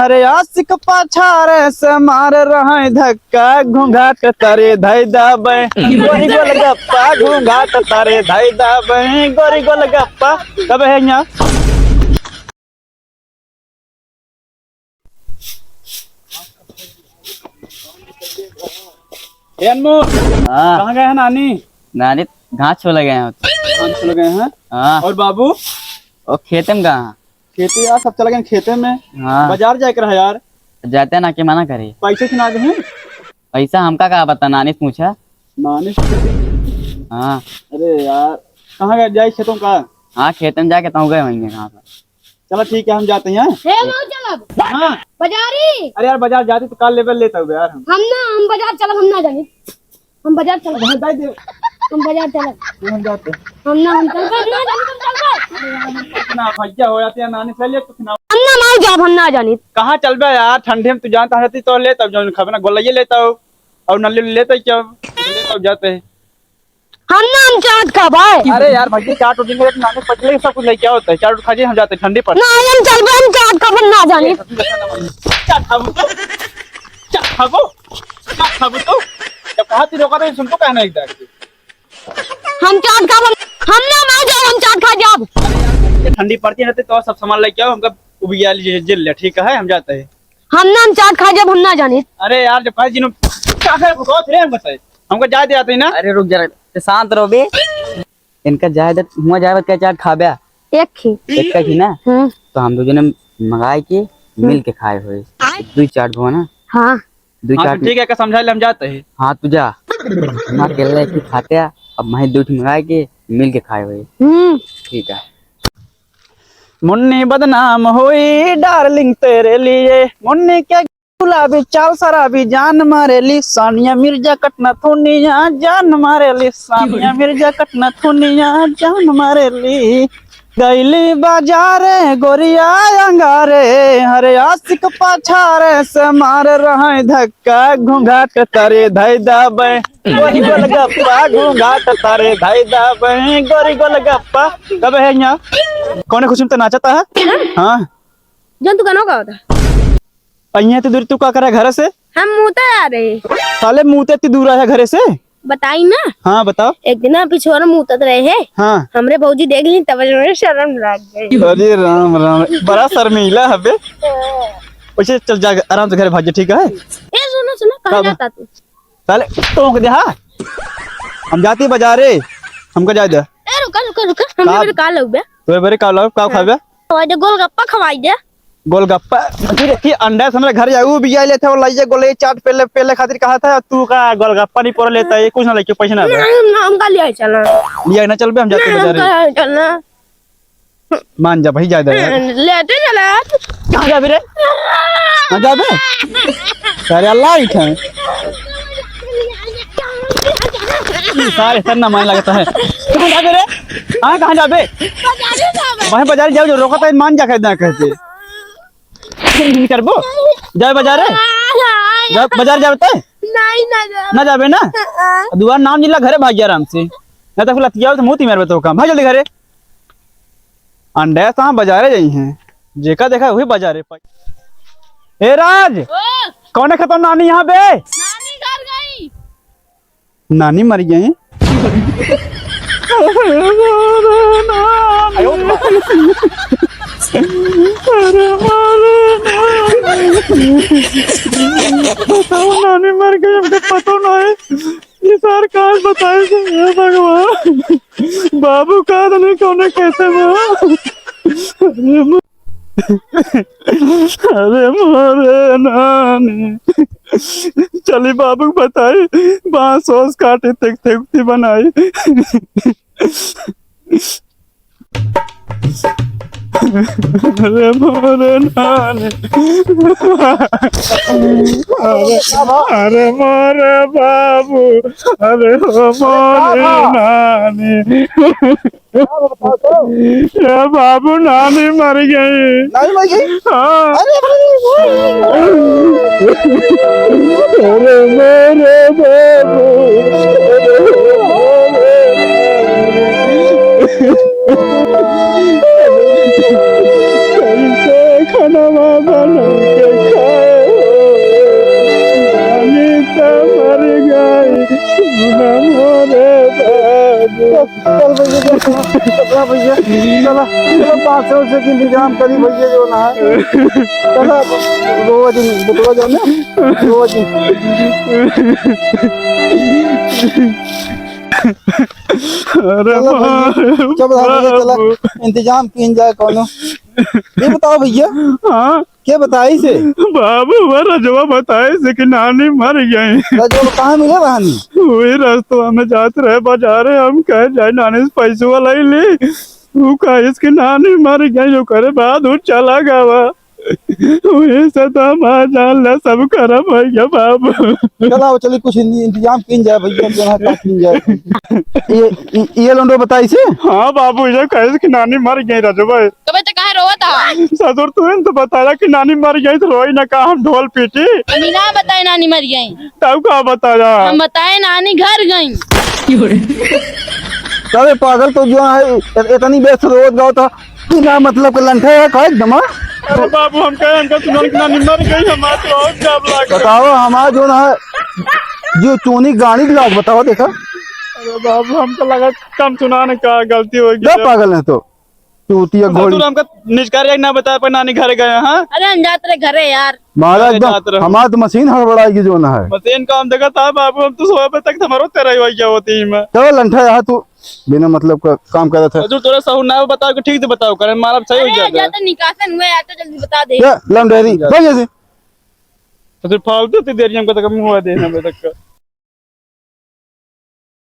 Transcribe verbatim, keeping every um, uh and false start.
अरे आशिक पाछारे से मार रहे धक्का, घूंघाट तरे धई दाबे, गोरी गोलगप्पा, घूंघाट तरे धई दाबे, गोरी गोलगप्पा। कब है यहाँ? ए अनमोल, हाँ। कहाँ गए हैं नानी? नानी घास छोले गए हैं। घास छोले गए हैं? हाँ। और बाबू? वो खेते में गए हैं। खेते यार, सब चले गए खेते में। हाँ। बाजार जाए के रहा यार। जाते ना, के मना करे? पैसे सुना दे हैं। पैसा हमका का पता, नानी से पूछा। नानी से? हाँ। अरे यार, कहाँ गए, जाए खेतों का? हाँ, खेते में जाके तो गए होंगे कहाँ पर। चलो ठीक है, हम जाते हैं। हे, मऊ चलब। हाँ। बाजारी। अरे यार, बाजार जाते तो काल लेबल लेता हूँ यार हम। हम ना, हम बाजार चलब, हम ना जानी। हम बाजार चलब। हम जाए दे। हम बाजार चलब। हम जाते हैं। हम ना, हम चलबे, हम ना जानी, हम चलबे। ना भैया हो जाते हैं, नानी से ले कुछ ना। हम ना, ना जाब, हम ना जानी। कहाँ चलबे यार, ठंडी में तू जानता रहती तो लेता हूँ, जौन खाबे ना गोलैये लेता हूँ, और नल्ली लेता हूँ क्या, लेता हूँ जाते हैं। हम ना, हम चाट खाबे। अरे यार, भैया चाट उट नहीं, नानी पटले सब कुछ लेके आओ, तो चाट उट खा जाए, हम जाते हैं, ठंडी पड़। ना, हम चलबे, हम चाट खाबे, ना जानी। चाट खाबो तो? चाट खाबो? चाट खाबो तो? जब कहा थी रोका तो सुन तो कहना एक दाग। हम चाट खाबे, हम ना, ना जाब, हम चाट खा जाब। ये ठंडी पड़ती है ना, तो सब सामान लेके आओ, हमका उबिया लीजिए, जेल ले, ठीक है, हम जाते हैं। हम ना, हम चाट खा जाब, हम ना जानी। अरे यार, जब कहे जिन्हों चाट है, बहुत रे हम बताए, हमको जाए दे आते हैं ना। अरे रुक जरा, ते शांत रहो बे। इनका जाए दे, हुआ जाए बे, क्या चाट खाबे? एक ही। एक का ही ना? हम्म। तो हम दो जने मंगाए के, हम्म। मिल के खाए होए। दुई चाट भवा ना? हाँ। दुई हाँ, चाट तो ठीक है, का समझा ले, हम जाते हैं। हाँ, तू जा। हम अकेले की खाते हैं, अब मैं दो ठो मंगाए के, मिल के खाए होए। हम्म। ठीक है। मुन्नी बदनाम हुई डार्लिंग तेरे लिए, मुन्नी के गुलाबी चाल शराबी जान मारेली, सानिया मिर्जा कटना थुनिया जान मारेली, सानिया मिर्जा कटना थुनिया जान मारेली। गईली बाजारे गोरिया अंगारे, हरे आशिक पाछारे से मार रहे धक्का, घूंघाट तरे धई दाबे, गोरी गोलगप्पा, घूंघाट तरे धई दाबे, गोरी गोलगप्पा। कब है यहाँ? कौन है खुशी में तो नाचता है? हाँ। जौन तू गाना गावत है। अइहे इतनी दूर तू का करे घरे से? हम मूते आ रहे। साले मूते इतनी दूर आया घरे से? बताई ना। हाँ, बताओ। एक दिन हम पिछोर मूतत रहे हैं। हाँ। हमरे भौजी देख ली, तब हमरे शर्म लाग गई। अरे राम, राम, बड़ा शर्मीला हबे। वैसे चल जा, आराम से घरे भाग जा, ठीक है? ए, सुनो, सुनो, कहाँ कब? जाता तू? साले टोक दे, हाँ? हम जाती बाजारे, हमका जाए दे। ए, रुका, रुका, रुका, हमरे का? बरे का लउबे? तोरे बरे का लउब, का हाँ। खाबे? खवाई दे, गोलगप्पा खवाई दे। गोलगप्पा? फिर की अंडा से हमरे घर जाऊ, बिया लेते हो, लाइए गोले चाट पेले, पेले खातिर कहा था, तू का गोलगप्पा नहीं पोर लेता है, कुछ ना लेके पैसे ना दे। नहीं, हम, हमका ले चलना। ले ना चलबे, हम जाते नहीं, बाजारे। हमका ले चलना। मान जा भाई, जाए दे यार। लेटे चला। कहाँ जाबे रे? कहाँ जाबे? अरे अल्लाह ही खाए। ई सारे सर ना मान लगता है। कहाँ जाबे रे? हाँ, कहाँ जाबे? वहीं बाजार जाओ, जो रोकता है, मान जा, कहते हैं, कहते। नहीं करबो? जाए बाजारे? जाओ, बाजार जाओ ते? नहीं, ना जाओ। ना जाबे ना? हाँ। दुआर नाम जिला घरे भाग जा आराम से। ना तो लतियाओ तो मुँह ती मारबे तो काम। भाग जल्दी घरे। अंडे साहब बाजारे जाई हैं, जेका देखा वही बाजारे पाई। ए राज, ओ! कौने खतम नानी यहाँ बे? नानी घर गई। नानी मर गई। अरे मारे नानी। बताओ, नानी मर गई, हमको पता ना है। ये सार काज बताए से, हे भगवान। बाबू का तने कौने कहते बा? अरे मो-, अरे मोरे नानी। चली बाबू के बताई, बांस ओस काटी, तेक तेकती बनाई। अरे मोरे नानी। अरे, अरे मोरे बाबू। अरे हो मोरे नानी। ए बाबू, नानी मर गई। नानी मर गई? हाँ। अरे भाई, अरे मेरे बाबू। खाना बाबा। चल भैया, चल, चल भैया, चला, चला, पाँच सौ से की इंतजाम करी भैया, जो ना है। चला, रोवा जिन, बुतवा जाओ ना, रोवा जिन। अरे चला भैया, बाप, चल भैया, चला, बाप। इंतजाम कीन जाए कौनो। ये बताओ भैया, हाँ? के बताइसे? बाबू, वो रजवा बताइसे कि नानी मर गई। रजवा कहाँ मिले रहनी? वही रस्तवा में जात रहे बाजारे, हम कहे जाए नानी से पैसवा लाई ली। वो कहिस कि नानी मर गई, ओकरे बाद वो चला गवा। वही से तो हमार जान ला सब खराब हो गया बाबू। चला, वो चली कुछ इंत-, इंतजाम कीन जाए भैया, जो है का कीन जाए। ये, ये, ये लौंडो बताइसे? हाँ बाबू, ये कहिस कि नानी मर गई रजवा। तबे तो काहे रोवत हा? ससुर, तू तो बताया कि नानी मर गई तो रोई ना का, हम ढोल पीटी। हम ही ना बताए नानी मर गई। तब का बताया? हम बताए नानी घर गई। अरे पागल, तो जो है इ-, इतनी बेस रोवत गावत हा, बिना मतलब के लंठा है का एकदम, हाँ? अरे बाबू, हम कहे हमका सुनल कि नानी मर गई, हमार तो और जब लाग। बताओ, हमार जो ना है, जो चोनी गाड़ी के लाग, बताओ देखा। अरे बाबू, हमका लगा कम सुनाने का गलती हो गई। क्या पागल है तो? चूतिया घोड़ी। ससुर, हमका निजकारी ना बताए पर नानी घर गए, हाँ? अरे हम जात रहे घरे यार। महाराज अरे एकदम जात रहो। हमार तो मशीन हड़बड़ाएगी जो ना है। मशीन का हम देखा था बाबू, हम तो सोए पे तक हमारो तेरा ही वही क्या होती है मैं। चलो लंठा यहाँ तू बिना मतलब का काम करत है। ससुर, तोरा सहू ना बताओ कि ठीक से बताओ, करे मारा सही हो अरे जाता है। जाते निकासन हुए, आते जल्दी बता दे। क्या लंडेरी? जा। भाग यहाँ से। ससुर, फालतू ती देरी हमको तक मुँह दे ना तक।